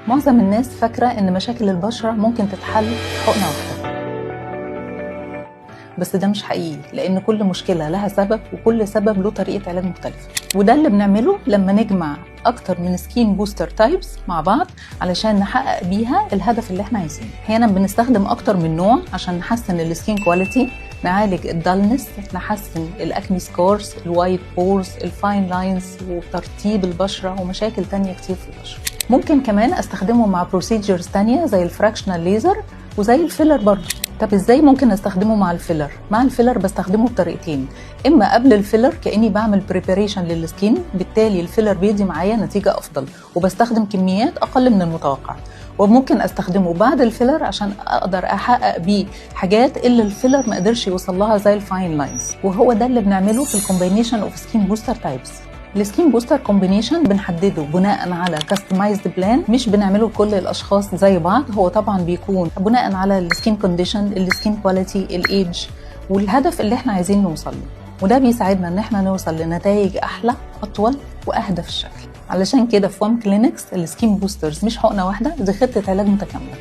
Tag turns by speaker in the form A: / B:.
A: معظم الناس فاكرة إن مشاكل البشرة ممكن تتحل بحقنة واحدة، بس ده مش حقيقي، لأن كل مشكلة لها سبب وكل سبب له طريقة علاج مختلفة. وده اللي بنعمله لما نجمع أكتر من skin booster types مع بعض علشان نحقق بيها الهدف اللي احنا عايزينه. أحيانا بنستخدم أكتر من نوع عشان نحسن ال skin quality، نعالج ال dullness، نحسن ال acne scars، ال wide pores، ال fine lines، وترطيب البشرة ومشاكل تانية كتير في البشرة. ممكن كمان استخدمه مع procedures تانية زي ال fractional laser وزي ال filler برضه. طب ازاي ممكن استخدمه مع ال filler؟ مع ال filler بستخدمه بطريقتين: اما قبل ال filler كاني بعمل preparation لل skin، بالتالي ال filler بيدي معايا نتيجة افضل وبستخدم كميات اقل من المتوقع، وممكن استخدمه بعد ال filler عشان اقدر احقق بيه حاجات اللي ال filler ما قدرش يوصل لها زي ال fine lines. وهو ده اللي بنعمله في ال combination of skin booster types. ال skin booster combination بنحدده بناء على customized plan، مش بنعمله لكل الاشخاص زي بعض. هو طبعا بيكون بناء على ال skin condition، ال skin quality، ال age، والهدف اللي احنا عايزين نوصل له، وده بيساعدنا ان احنا نوصل لنتائج احلى، اطول، واهدى في الشكل. علشان كده في وام clinics ال skin boosters مش حقنه واحده، دي خطه علاج متكامله.